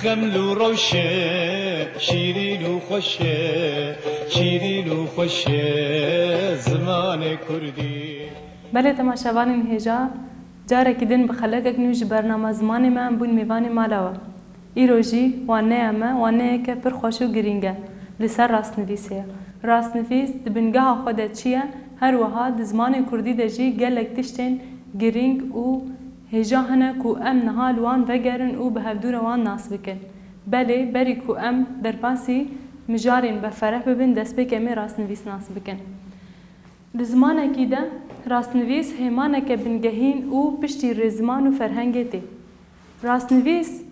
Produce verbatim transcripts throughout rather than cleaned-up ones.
Geml û rewş e, şîrîn û xweş e, şîrîn û xweş e zimanê kurdî. Belê temaşevanên hêja, carekî din bi xelekek nû ji bernama Zimanê Me em bûn mêvanê mala we. Îro jî waneya me waneyeke pir xweş û girîng e, li ser rastnivîsê ye. Rastnivîs di bingeha xwe de çi ye, her wiha di zimanê kurdî de jî gelek tiştên girîng û hêja hene ku em niha li wan vegerin û bi hevdû re wan nas bikin. Belê, berî ku em derbasî mijarên befereh bibin, destpêkê em ê rastnivîs nas bikin. Di zimanekî de rastnivîs hêmaneke bingehîn û piştî rêziman û ferhengê tê. Rastnivîs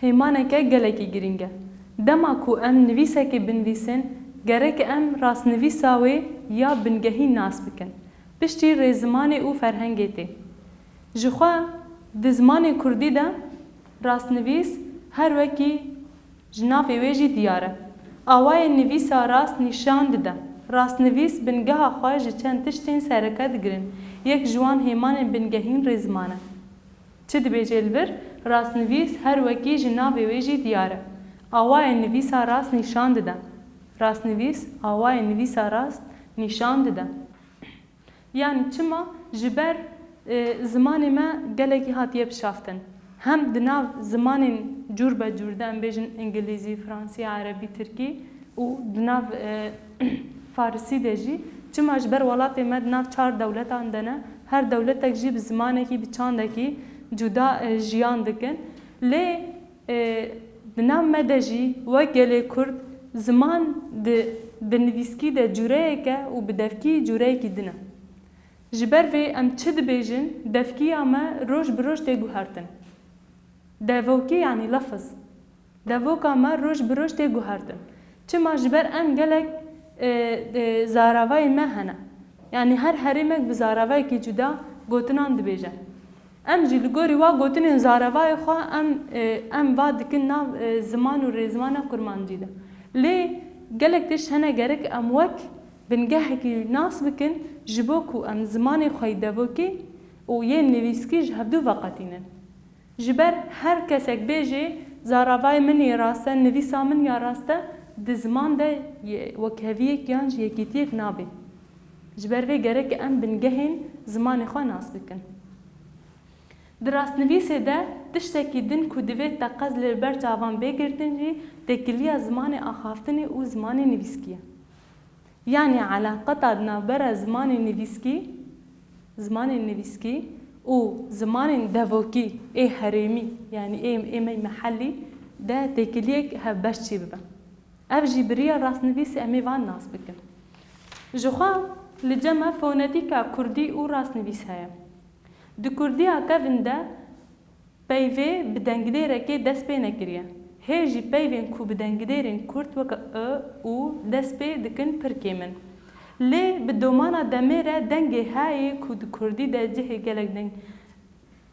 hêmaneke gelekî girîng e. Dema ku em nivîsekê binivîsin, gerek em rastnivîsa wê ya bingehîn nas bikin. Piştî rêzimanê û ferhengê tê. Jixwe di zimanê kurdî de rastnivîs her wekî ji navê wê jî diyar e. Awayên nivîsa rast nîşan dide. Rastnivîs bingeha xwe ji çend tiştên sereke digirin. Yek ji wan hêmanên bingehîn rêziman e. Çi dibêje li vir? Rastnivîs her wekî ji navê wê jî diyar e. Awayên nivîsa rast nîşan dide. Rastnivîs awayên nivîsa rast nîşan dide. Yanî çima? Ji ber, e, zimanê me gelekî hatiye bişaftin. Hem di nav zimanên cûr be cûr de, em bêjin îngilîzî, fransî, erebî, tirkî û di nav, e, farisî de jî. Çima? Ji ber welatê me di nav çar dewletan de ne, her dewletek jî bi zimanekî, bi çandekî cuda, e, jiyan dikin. Lê, e, di nav me de jî wek gelê Kurd ziman di, di nivîskî de cûreyek e û bi devkî cûreyekî din e. Ji ber vê em çi dibêjin, devkiya me roj bi roj tê guhertin. Devokî, yanî lefiz. Devoka me roj bi roj tê guhertin. Çima? Ji ber em gelek, e, e, zaravayê me hene. Yanî her herêmek bi zaravayekî cuda gotinan dibêje. Em jî li gorî wa gotinên zaravayê xwe em, e, em va dikin nav, e, ziman û rêzimana kurmancî de. Lê gelek tişt hene gerek em wek bingehekî nas bikin, ji bo ku em zimanê xwe yê devokî û yên nivîskî ji hevdû veqetînin. Ji ber her kesek bêjê, zaravayê min yê rast e, nivîsa min ya rast e, di ziman de ye-, wekheviyek yan jî yekîtiyek nabe. Ji ber vê gerek em bingehên zimanê xwe nas bikin. Di rastnivîsê de tiştekî din ku divê teqez li ber çavan bê girtin jî têkiliya zimanê axaftinê û zimanê nivîskî ye. Yanî eleqeta di navbera zimanê nivîskî, zimanên nivîskî û zimanên devokî ê herêmî, yanî ê, ê me yê mehellî de têkiliyek hevbeş çêbibe. Ev jî bi riya rastnivîsê em ê van nas bikin. Jixwe li cem me fonetîka kurdî û rastnivîs heye. Di kurdiya kevin de peyvê bi dengdêrekê dest pê nekiriye. Hê jî peyvên ku bi dengdêrên kurt weke ı, u dest pê dikin pir kêm in. Lê bi domana demê re dengê he yê ku di kurdî de cihê gelek deng-,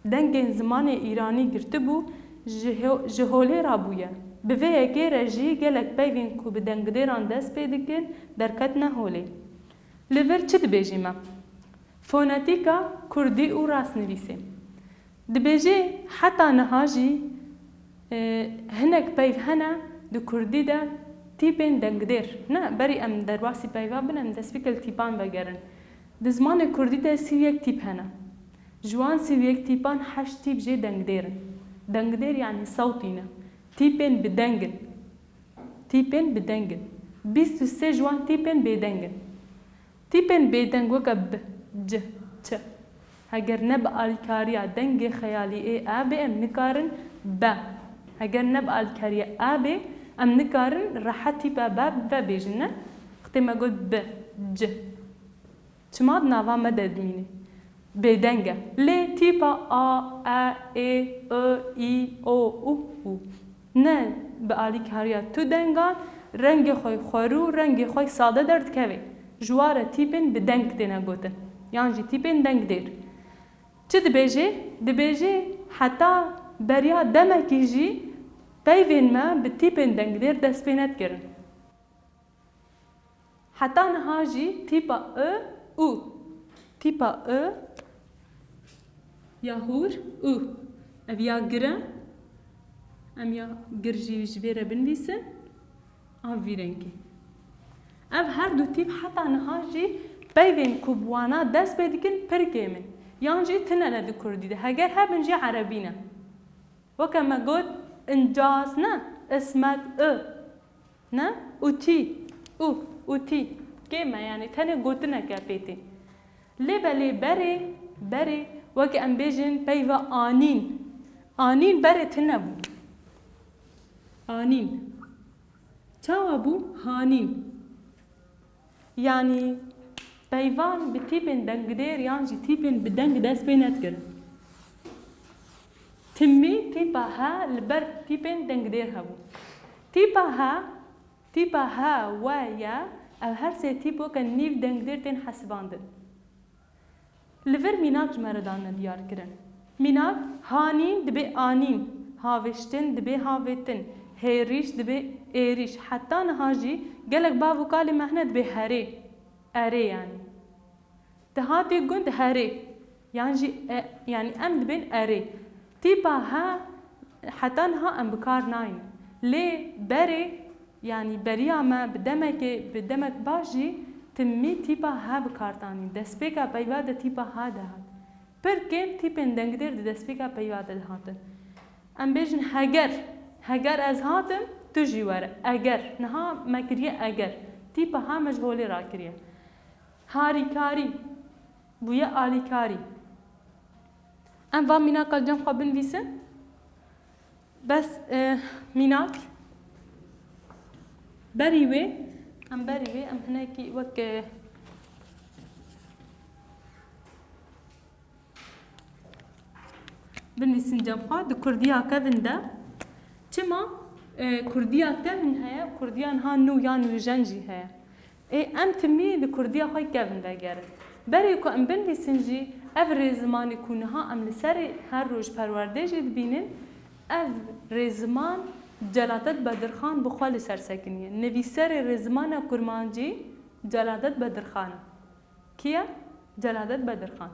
dengên zimanê îranî girtibû, ji ho-, ji holê rabûye. Bi vê yekê re jî gelek peyvên ku bi dengdêran dest pê dikin, derketine holê. Li vir çi dibêjî me? Fonetîka kurdî û rastnivîsê. Dibêjê heta niha jî, e, hinek peyv hene di kurdî de tîpên dengdêr. Ne, berî em derbasî peyva bin, em destpêkê li tîpan vegerin. Di zimanê kurdî de sî û yek tîp hene. Ji wan sî û yek tîpan heşt tîp jê dengdêr in. Dengdêr yanî sewtî ne. Tîpên bi deng in. Tîpên bi deng in. Bîst û sê ji wan tîpên bêdeng in. Tîpên bêdeng weke b, c, ç. Heger ne bi alîkariya dengê xeyalî ê a bê, em nikarin b. Heger ne bi alîkariya a bê, em nikarin rehet tîpa b vebêjin, ne? Wextê me got b, c. Çima di nava me de dimîne? Bêdeng e. Lê tîpa a, e, ê, i, o, u, u. Ne bi alîkariya tu dengan rengê xwe xwerû, rengê xwe sade derdikeve. Ji wa re tîpên bi deng têne gotin. Yan jî tîpên dengdêr. Çi dibêjê? Dibêjê heta beriya demekî jî peyvên me bi tîpên dengdêr dest pê nedikirin. Heta niha jî tîpa I, U. Tîpa I ya hûr, U. Ev ya gire, Em ya gir jî ji vê re binivîsin. A vî rengî. Ev her du tîp heta niha jî peyvên ku bi wana dest pê dikin pir kêm in. Yan jî tune ne di kurdî de. Heger hebin jî erebî ne. Weke me got, incas ne, ismet, i. Ne? Û tî, û, û tî. Kêm e, yanî tenê gotineke pê tê. Lê belê berê, berê, weke em bêjin peyva anîn. Anîn berê tune bû. Anîn. Çawa bû? Hanîn. Yanî peyvan bi tîpên dengdêr yan jî tîpên bi deng dest pê nedikirin. Timî tîpa he li ber tîpên dengdêr hebû. Tîpa he, tîpa he we ye, ev her sê tîp weke nîv dengdêr tên hesibandin. Li vir mînak ji me re dane diyar kirin. Mînak, hanîn dibê anîn, havêştin dibê havêtin, hêrîş dibê êrîş. Heta niha jî gelek bav û kalê me hene dibê herê, erê yanî. Dihatê gund herê, yan jî e, yanî em dibên erê. Tîpa he heta niha em bi kar nayîn. Lê berê, yanî beriya me bi demekê, bi demek baş jî timî tîpa he bi kar tanîn. Destpêka peyva de tîpa he dihat. Pir kêm tîpên dengdêr di destpêka peyva de dihatin. Em bêjin heger. Heger ez hatim, tu jî were. Eger. Niha me kiriye eger. Tîpa he me ji holê rakiriye. Harîkarî. Bûye alîkarî. Em van mînaka li cem xwe binivîsin. Bes, e, mînak. Berî wê, em berî wê, em hinekî wek, e, binivîsin cem xwe. Di kurdiya kevin de. Çima, e, kurdiya kevin heye, kurdiya niha nû yan nûjen jî heye. Ê, em timî li kurdiya xwe kevin vegerin. Berê ku em binivîsin jî, ev rêzimanê ku niha em li serê her roj perwerdê jî dibînin, ev rêziman Celadet Bedirxan bi xwe li ser sekiniye. Nivîserê rêzimana kurmancî Celadet Bedirxan e. Kî ye? Celadet Bedirxan.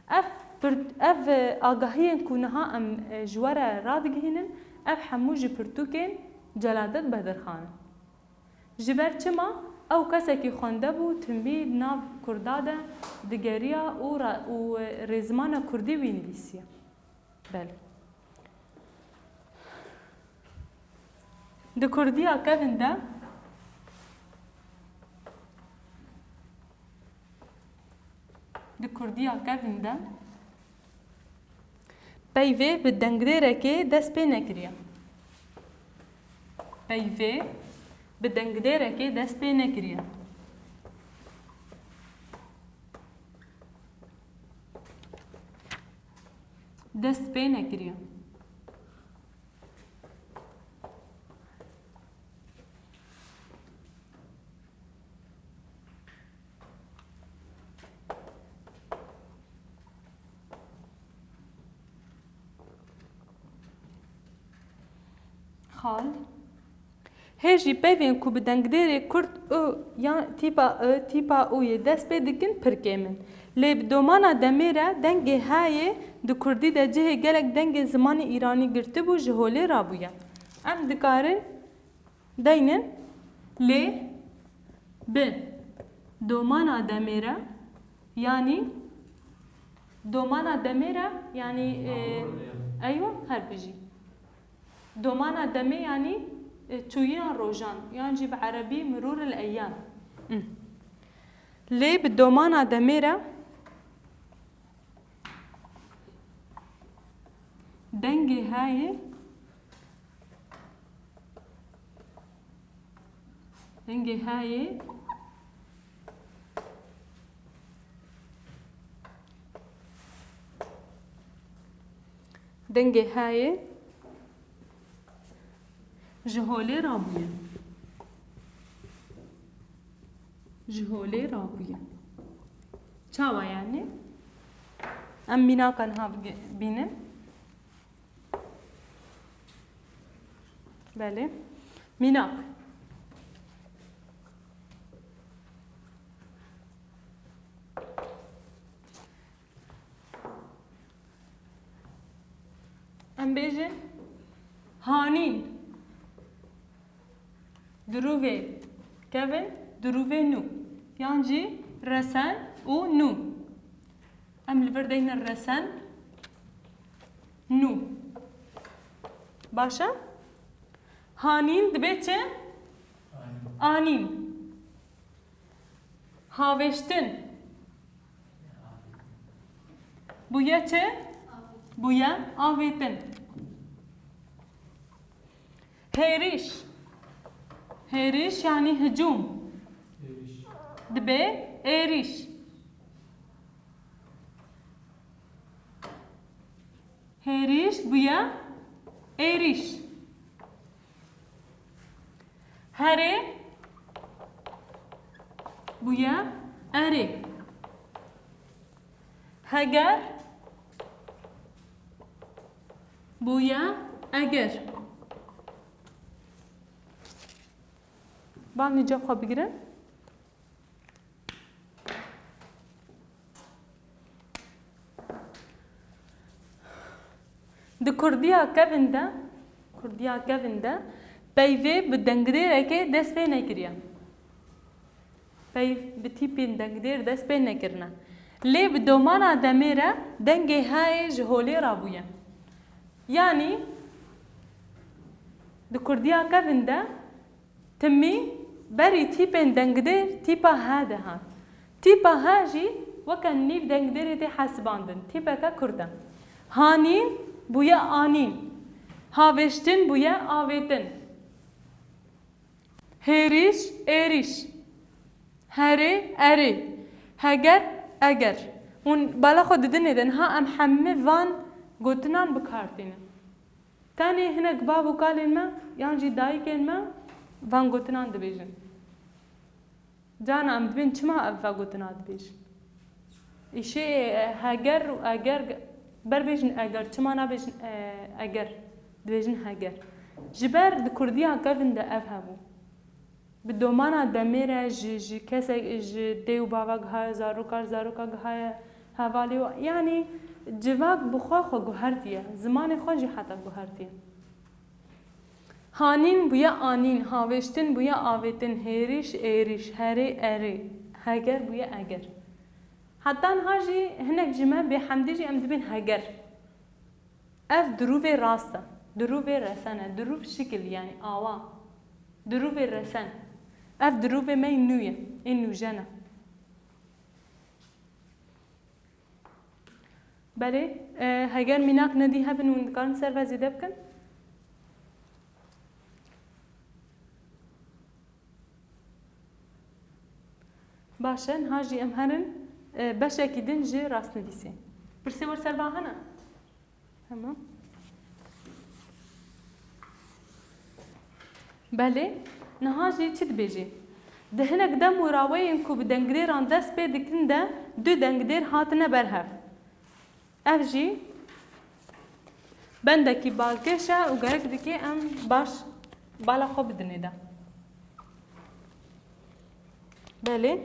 Ev pir-, ev, e, agahiyên ku niha em, e, ji we re radigihînin, ev hemû ji pirtûkên Celadet Bedirxan in. Ji ber çima? Ew kesekî xwendebû, timî di nav kurda de digeriya û ra-, û rêzimana kurdî wî nivîsiye. Belê. Di kurdiya kevin de, di kurdiya kevin de, Peyvê bi dengdêrekê dest pê nekiriye. Peyvê bi dengdêrekê dest pê nekiriye. Dest pê nekiriye. Xal. Hê jî peyvên ku bi dengdêrê kurt û yan tîpa i, tîpa û yê dest pê dikin pir kêm in. Lê bi domana demê re dengê heyê di kurdî de cihê gelek dengê zimanê îranî girtibû ji holê rabûye. Em dikarin deynin lê bi domana demê re, yanî domana demê re, yanî, e, eywa, her bijî. Domana demê, yanî, e, çûyîna rojan, yan jî bi erebî mirûr el eyyam. Lê bi domana demê re dengê heyê, dengê heyê Dengê heyê ji holê rabûye. Ji holê rabûye. Çawa yani? Em mînaka niha bige-, bînin. Belê. Mînak. Em bêjin, Hanîn. Dirûvê kevin, dirûvê nû. Yan jî resen û nû. Em li vir deynin resen, nû. Baş e? Hanîn dibe çi? Anîn. Havêştin. Bûye çi? Bûye avêtin. Hêrîş. Hêrîş yanî hicûm. Dibe êrîş. Hêrîş bûye êrîş. Herê bûye erê. Heger bûye eger. Ba em nîca xwe bigirin. Di kurdiya kevin de, kurdiya kevin de peyvê bi dengdêrekê dest pê nekiriye. Peyv bi tîpên dengdêr dest pê nekirine. Lê bi domana demê re dengê heyê ji holê rabûye. Yanî di kurdiya kevin de timî berî tîpên dengdêr tîpa he dihat. Tîpa he jî weke nîv dengdêrê tê hesibandin. Tîpeke kurt e. Hanîn bûye anîn. Havêştin bûye avêtin. Hêrîş, êrîş. Herê, erê. Heger, eger. Hûn bala xwe didinê de niha em hemî van gotinan bi kar tînin. Tenê hinek bav û kalên me yan jî dayikên me van gotinan dibêjin. Cana em dibên çima ev vegotina dibêjin? Îşê, e, heger û eger, ber bêjin eger, çima nabêjin, e, eger? Dibêjin heger. Ji ber di kurdiya kevin de ev hebû. Bi domana demê re ji, ji kesek, ji dê û bava gihaye zaroka, ji zaroka gihaye hevalê û, yanî civak bi xwe xwe guhertiye, zimanê xwe jî heta guhertiye. Hanîn bûye anîn, havêştin bûye avêtin, hêrîş, êrîş, herê, erê, heger bûye eger. Heta niha jî hinek ji me bêhemdî jî em dibên heger. Ev dirûvê rast e. Dirûvê resen e. Dirûv şikil, yanî awa. Dirûvê resen. Ev dirûvê me yê nû ye. Ê nûjen e. Belê, e, heger mînak nedî hebin, hûn dikarin ser ve zêde bikin? Baş e, niha jî em herin, e, beşekî din ji rastnivîsê. Pirsê we ser va hene? Tamam. Belê, niha jî çi dibêjî? Di hinek dem û raweyên ku bi dengdêran dest pê dikin de du dengdêr hatine ber hev. Ev jî bendekî balkêş e û gerek dike em baş bala xwe bidinê de. Belê.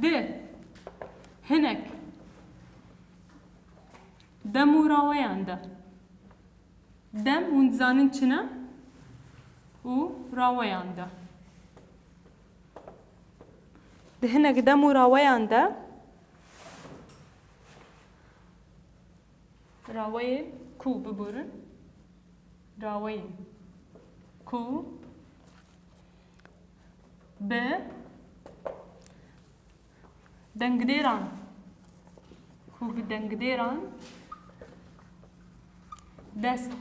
Di hinek dem û raweyan de. Dem hûn dizanin çi ne? Û raweyan de. Di hinek dem û raweyan de, raweyê ku biborin, raweyên ku bi dengdêran, ku bi dengdêran dest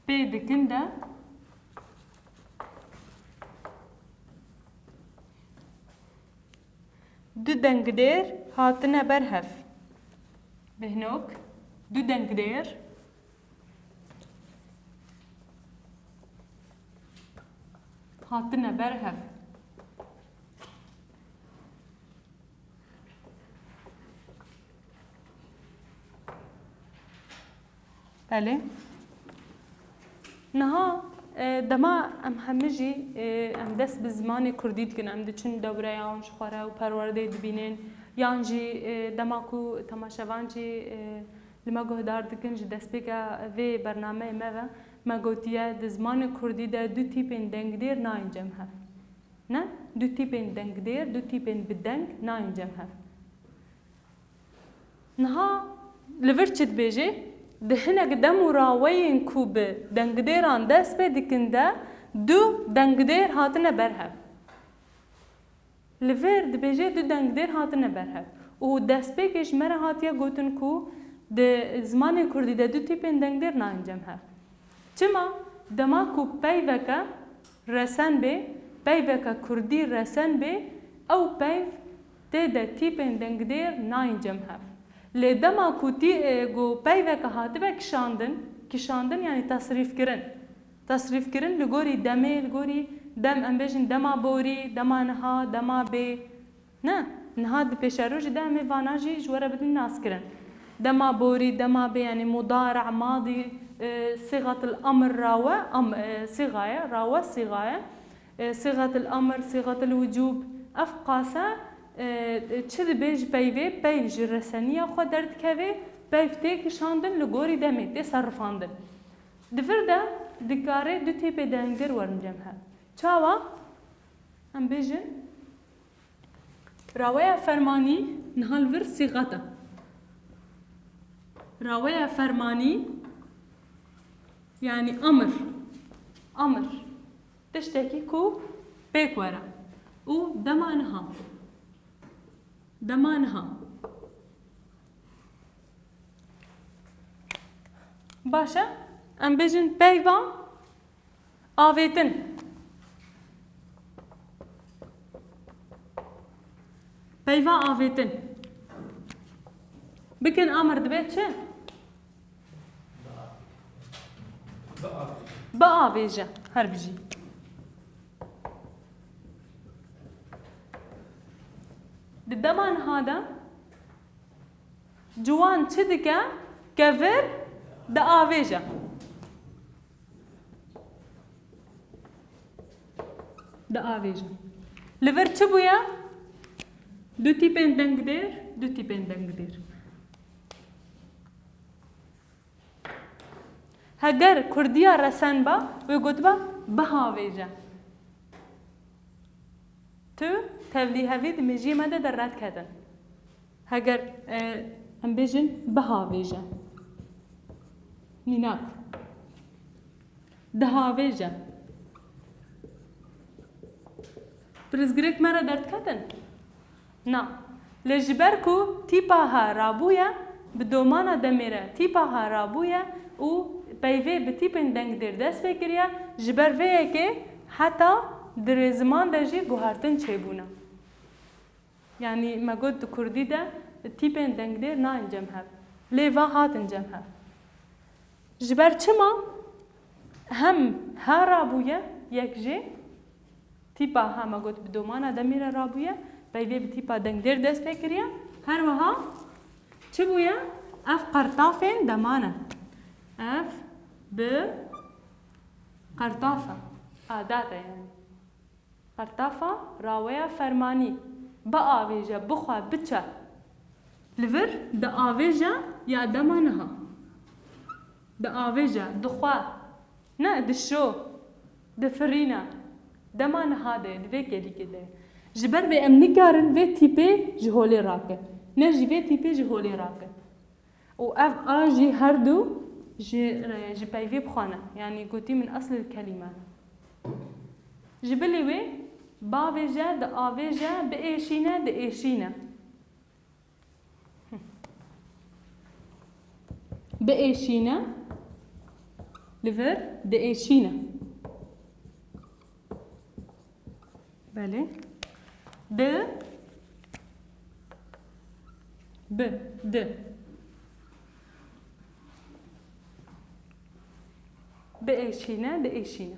pê dikin de du dengdêr hatine ber hev. Behnok, du dengdêr hatine ber hev. Belê. Niha, e, dema em hemî jî, e, em dest bi zimanê kurdî dikin, em diçin dewreyan ji xwe re û perwerdeyê dibînin, Yan jî, e, dema ku temaşevan jî, e, li me guhdar dikin, ji destpêka vê bernameyê me ve me gotiye, di zimanê kurdî de du tîpên dengdêr nayên cem hev. Ne? Du tîpên dengdêr, du tîpên bi deng nayên cem hev. Niha li vir çi dibêje? Di hinek dem û raweyên ku bi dengdêran dest pê dikin de du dengdêr hatine ber hev. Li vir dibêje du dengdêr hatine ber hev û destpêkê ji me re hatiye gotin ku di zimanê kurdî de du tîpên dengdêr nayên cem hev. Çima? Dema ku peyveke resen bê, peyveke kurdî resen bê, ew peyv tê de tîpên dengdêr nayên cem hev. Lê dema ku tî, e, ku peyveke hatibe kişandin, kişandin yani tesrîfkirin. Tesrîfkirin li gorî demê, li gorî dem, em bêjin dema borî, dema niha, dema bê. Ne, niha di pêşerojê de em ê vana jî ji we re bidin naskirin. Dema borî, dema bê, yani mudare, madî, e, sîxetil emr rawe, em, e, sîxa ye, rawe sîxa ye. E, sîxetil emr, sîxetil wicûb. Ev qase, e, çi dibe ji peyvê, peyv ji reseniya xwe derdikeve, peyv tê kişandin li gorî demê, tê serifandin. Di vir de dikare du tîpê dengdir werin cem hev. Çawa? Em bêjin, raweya fermanî niha li vir sîxet e. Raweya fermanî, yani emir. Emir. Tiştekî ku pêk were. Û dema niha. Dema niha. Baş e, em bêjin peyva avêtin. Peyva avêtin. Bikin amir dibe çi? Biavêje. Her bijî. Di dema niha de ciwan çi dike? Kevir diavêje. Diavêje. Li vir çi bûye? Du tîpên dengdêr, du tîpên dengdêr. Heger kurdiya resen ba, wê gotiba bihavêje. Tu tevlî hevî di mêjiyê me de dernet ketin. Heger, e, em bêjin bihavêje. Mînak. Dihavêje. Pirsgirêk me re derdiketin? Na. Lê ji ber ku tîpa ha rabûye, bi domana demê re tîpa ha rabûye û peyvê bi tîpên dengdêr dest pê kiriye, ji ber vê yekê heta di rêziman de jî guhertin çêbûne. Yanî me got di kurdî de tîpên dengdêr nayên cem hev. Lê va hatin cem hev. Ji ber çima hem ha rabûye yek jê, tîpa ha me got bi domana demê re rabûye, peyvê bi tîpa dengdêr dest pê kiriye, her wiha çi bûye? Ev qertafên dema ne. Ev bi qertaf e. Adat e yani. Qertafa raweya fermanî, biavêje, bixwe, biçe. Li vir diavêje ya dema niha. Diavêje, dixwe, ne, dişo, difirîne. Dema niha de ye, di vê kêlîkê de ye. Ji ber vê em nikarin vê tîpê ji holê rakin. Ne jî vê tîpê ji holê rakin. Û ev a jî her du ji, ji peyvê bi xwe ne. Yanî gotî min eslil kelîme ne. Ji bilî wê, bavêje, diavêje, biêşîne, diêşîne. Biêşîne, li vir diêşîne. Belê. Di. Bi. Di. Biêşîne, diêşîne.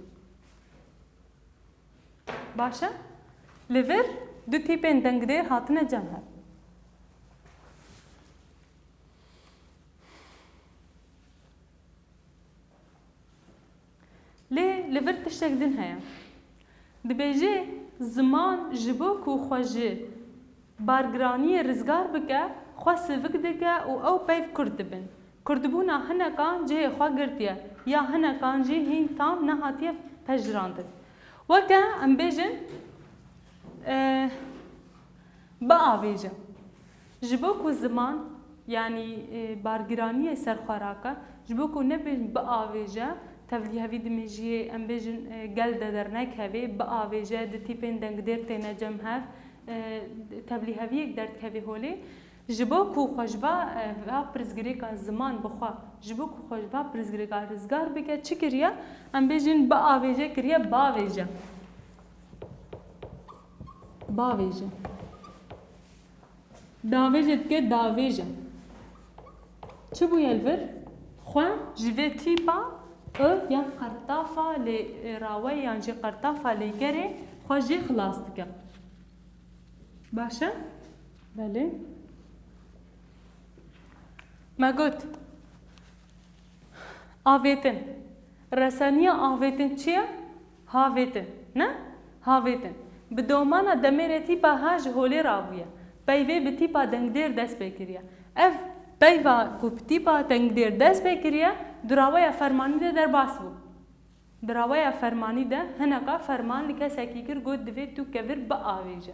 Baş e? Li vir du tîpên dengdêr hatine cem hev. Lê li vir tiştek din heye. Dibêje, ziman ji bo ku xwe ji Bargiraniyê rizgar bike, xwe sivik dike û ew peyv kurt dibin. Kurdbûna hinekan cihê xwe girtiye, ya hinekan jî hîn tam nehatiye pejirandin. Weke em bêjin, e, biavêje. Ji bo ku ziman, yanî, e, bargiraniyê ser xwe rake, ji bo ku nebêjin biavêje, tevlîhevî dimêjiyê, em bêjin, e, gel de dernekevê, biavêje, di tîpên dengdêr têne cem hev, e, tevlîheviyek derdikevê holê. Ji bo ku xwe ji va, e, va pirsgirêka ziman bi xwe, ji bo ku xwe ji va pirsgirêka rizgar bike, çi kiriye? Em bêjin biavêje kiriye bavêje. Bavêje. Davêje dike davêje. Çi bûye li vir? Xwe ji vê tîpa I ya qertafa lê, e, raweyê yan jî qertafa lêkerê xwe jê xilas dike. Baş e? Belê. Me got, avêtin. Reseniya avêtin çi ye? Havêtin. Ne? Havêtin. Bi domana demêrê tîpa ha ji holê rabûye. Peyvê bi tîpa dengdêr dest pê kiriye. Ev peyva ku bi tîpa dengdêr dest pê kiriye, di raweya fermanî de derbas bû. Di raweya fermanî de hineka ferman li kesekî kir, got, divê tu kevir biavêje.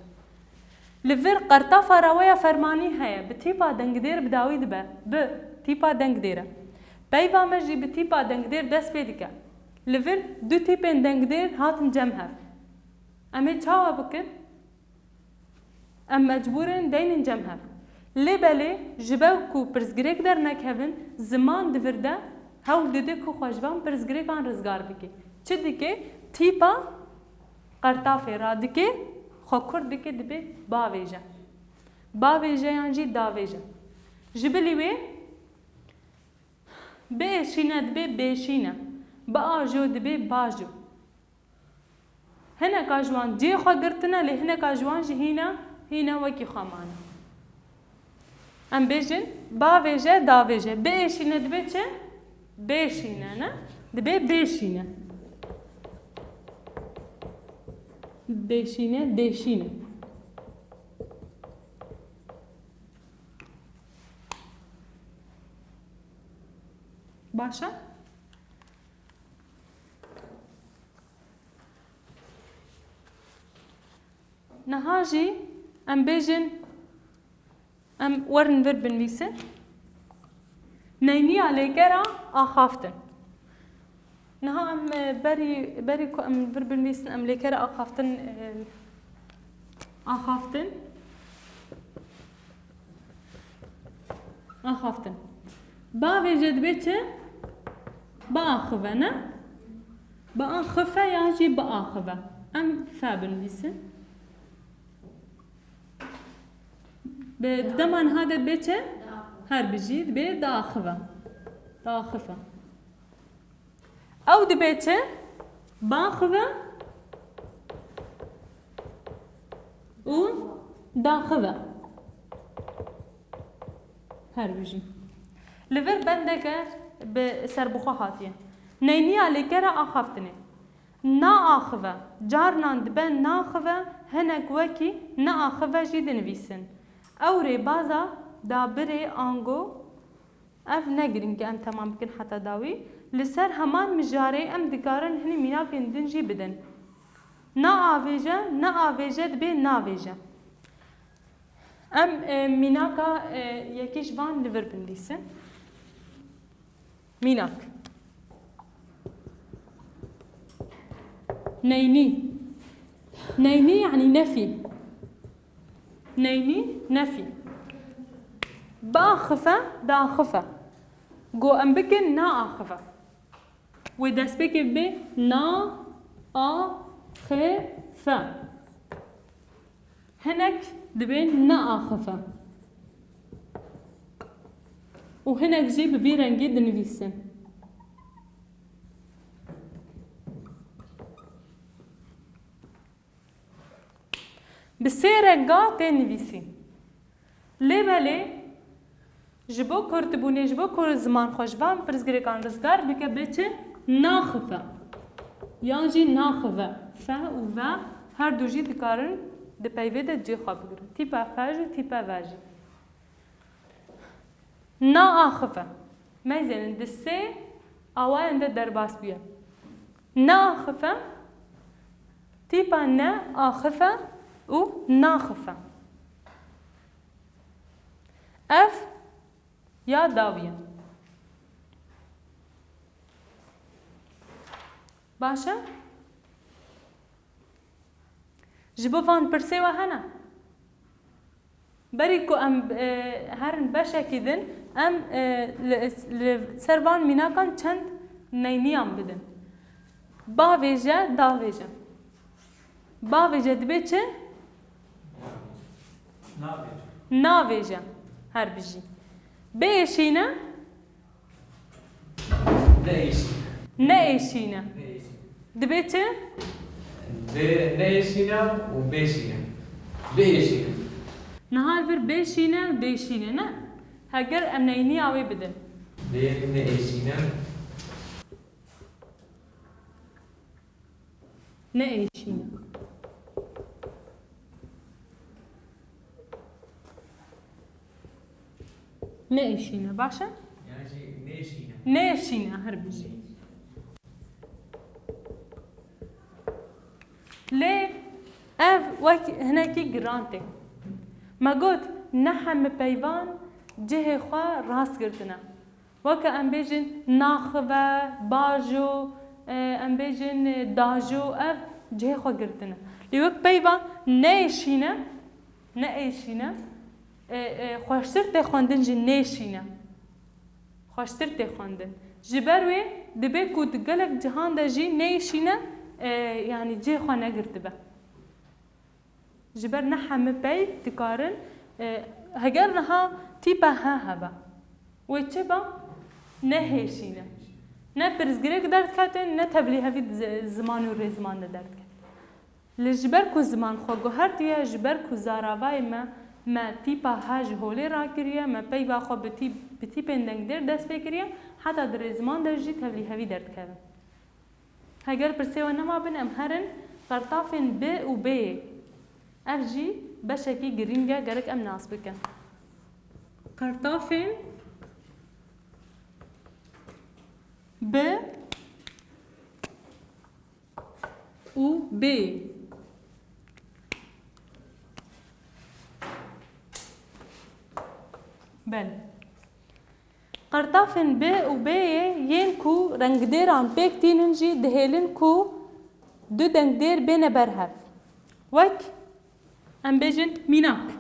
Li vir qertafa raweya fermanî heye, bi tîpa dengdêr bi dawî dibe, bi tîpa dengdêr e. Peyva me jî bi tîpa dengdêr dest pê dike. Li vir du tîpên dengdêr hatin cem hev. Em ê çawa bikin? Em mecbûr in deynin cem hev. Lê belê ji ber ku pirsgirêk dernekevin, ziman di vir de hewl dide ku xwe ji van pirsgirêkan rizgar bike. Çi dike? Tîpa qertafê radike, xwe kurt dike, dibe bavêje. Bavêje yan jî davêje. Ji bilî wê biêşîne dibe bêşîne. Biajo dibe bajo. Hineka ji wan cihê xwe girtine, lê hineka ji wan jî hîne, hîne wekî xwe mane. Em bêjin, bavêje, davêje. Biêşîne dibe çi? Bêşîne, ne? Dibe bêşîne. Bêşîne, dêşîne. Baş e? Niha jî em bêjin, em werin vir binivîsin. Neyniya lêkera axaftin. Niha em, e, berî, berî ku em vir binivîsin, em lêkera axaftin, e, axaftin. Axaftin. Bavêje dibe çi? Biaxive, ne? Biaxife yan jî biaxive. Em fe binivîsin. Bi dema niha de dibe çi? Her bijî dibe diaxive. Diaxife. Ew dibe çi? Biaxive û diaxive. Her bijî. Li vir bendeke bi serbixwe hatiye. Neyniya lêkera axaftinê. Naaxive. Carinan dibe naxive, hinek wekî niaxive jî dinivîsin. Ew rêbaza dabirê ango Ev ne girîng e em temam bikin heta dawî. Li ser heman mijarê em dikarin hinî mînakên din jî bidin. Naavêje, neavêje dibe navêje. Em, e, mînaka, e, yekî ji van li vir binivîsin. Mînak. Neynî. Neynî yanî nefî. Neynî, nefî. Biaxife, diaxife. Go em bikin naaxife. Wê destpêkê bibe na, a, xi, fe. Hinek dibê neaxife. Û hinek jî bi vî rengî dinivîsin. Bi sê renga tê nivîsîn. Lê belê ji bo kurtibûnê, ji bo ku ziman xwe ji van pirsgirêkan rizgar bike, bê çi? Naxife. Yan jî naxive. Fe û ve her du jî dikarin Di peyvê de cihê xwe bigire. Tîpa F jî û tîpa V jî. Naaxife. Meyzênin di sê awayan de derbas bûye. Naaxife, tîpa neaxife û naxife. Ev ya dawî ye. Baş e? Ji bo van pirsê we hene? Berî ku em, e, herin beşekî din, em, e, li, li ser van mînakan çend neyniyan bidin. Bavêje, davêje. Bavêje dibe çi? Navêje. Navêje. Her bijî. Biêşîne? Neêşîne. Neêşîne. Neêşîne. Dibe çi? Bê, neêşîne û bêşîne. Biêşîne. Niha li vir bêşîne û dêşîne, ne? Heger em neyniya wê bidin. Bê, neêşîne. Neêşîne. Neêşîne, baş e? Yan jî nêşîne. Nêşîne, her bijî. Lê ev wek hinekî giran tê. Me got, ne hemî peyvan cihê xwe rast girtine. Weke em bêjin naxive, bajo, e, em bêjin, e, dajo, ev cihê xwe girtine. Lê wek peyva neêşîne, neêşîne, e, e, xweştir tê xwendin ji nêşîne. Xweştir tê xwendin. Ji ber wê dibe ku di gelek cihan de jî nêşîne, e, yanî cihê xwe negirtibe. Ji ber ne hemî peyv dikarin, e, heger niha tîpa H hebe. Wê çi be? Ne hêşîne. Ne pirsgirêk derdikete, ne tevlîhevî di zi-, ziman û rêziman de derdikete. Lê ji ber ku ziman xwe guhertiye, ji ber ku zaravayê me, me tîpa H ji holê rakiriye, me peyva xwe bi tîp-, bi tîpên dengdêr dest pê kiriye, heta di rêziman de jî tevlîhevî derdikevin. Heger pirsê we nema bin, em herin qertafên B û B'yê. Ev jî beşekî girîng e, gerek em nas bikin. Qertafên B û B'yê. Belê. Qertafên B û B'yê yên ku rengdêran pêk tînin jî dihêlin ku du dengdêr bêne ber hev. Wek, em bêjin, mînak.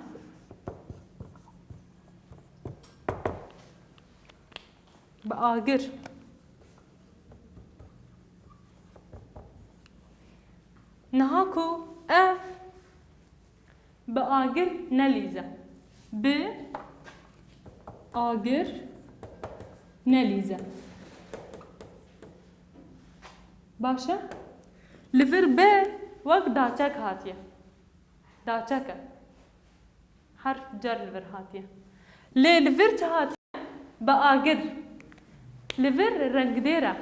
Bi agir. Niha ku ev bi agir nelîze. Bi agir nelîze. Baş e? Li vir B wek daçek hatiye. Daçek e. Herf cer li vir hatiye. Lê li vir çi hatiye? Bi agir. Li vir rengdêr e.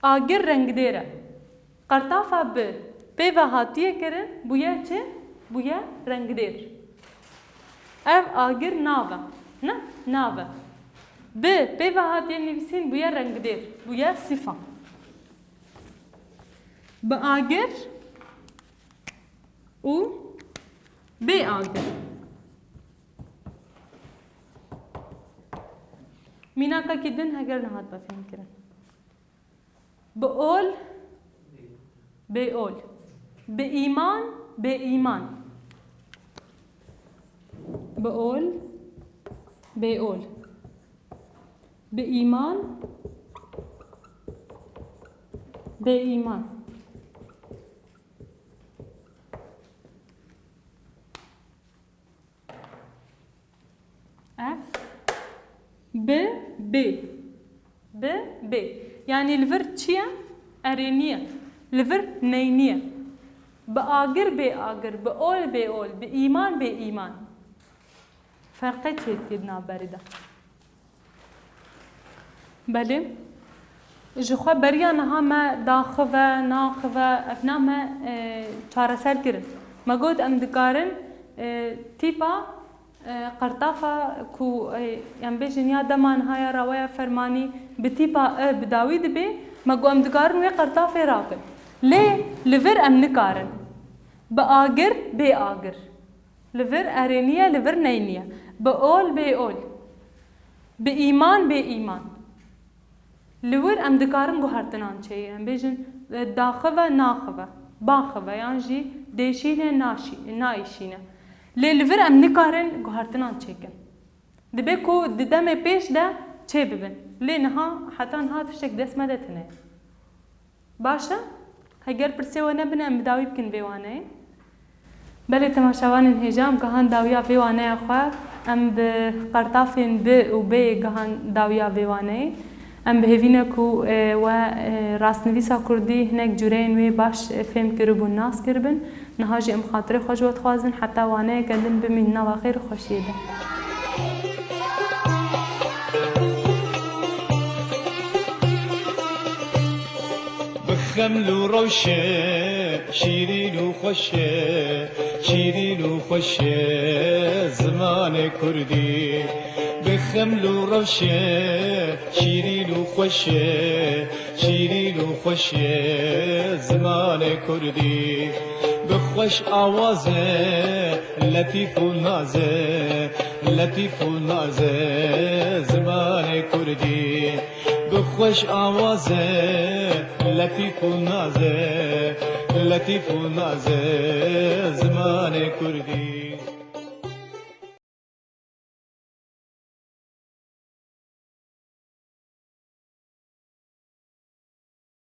Agir rengdêr e. Qertafa bi pê ve hatiye kirin, bûye çi? Bûye rengdêr. Ev agir nav e. Ne? Nav e. Bi pê ve hatiye nivîsîn, bûye rengdêr. Bûye sîfa. Bi agir û bê agir. Mînakekî din heger nehat befêmkirin. Bi ol, bê ol. Bi îman, bê îman. Bi ol, bê ol. Bi îman, bê îman. Ev bi bê. Bi bê. Yanî li vir çi ye? Erênî ye. Li vir neynî ye. Bi agir bê agir, bi ol bê ol, bi îman bê îman. Ferqe çê dike di navberê de. Belê. Ji xwe beriya niha me daxive, naxive, evna me, e, çareser kirin. Me got em dikarin, e, tîpa, e, qertafa ku, e, em bêjin ya dema niha ya raweya fermanî bi tîpa e bi dawî dibê, me got em dikarin wê qertafê rakin. Lê li vir em nikarin. Bi agir, bê agir. Li vir erê nîye, li vir ney nîye. Bi ol, bê ol. Bi îman, bê îman. Li wir em dikarin guhertinan çêyê. Em bêjin, e, daxive, naxive, baxive, yan jî dêşîne, naşî-, naîşîne. Lê li vir em nikarin guhertinan çêkin. Dibe ku di demê pêş de çê bibin. Lê niha, heta niha tiştek dest me de tune ye. Baş e? Heger pirsê we nebine, em bi dawî bikin vê waneyê. Belê temaşevanên hêja, em gihan dawiya vê waneya xwe. Em bi qertafên bi û bê gihan dawiya vê waneyê. Em bi hêvî ne ku, e, we, e, rastnivîsa kurdî hinek cureyên wê baş, e, fêm kiribûn, nas kiribin. Niha jî em xatirê xwe ji we dixwazin, heta waneyeke din bimînin nava xêr û xweşiyê de. Bi xeml û rewşe, şîrîn û xweş e, şîrîn û xweş e zimanê kurdî. Bi xeml û rewşe, şîrîn û xweş e, şîrîn û xweş e zimanê kurdî. Bi xweş awaze, letîf û naze, letîf û naze zimanê kurdî. Bi xweş awaze, letîf û naze, letîf û naze zimanê kurdî.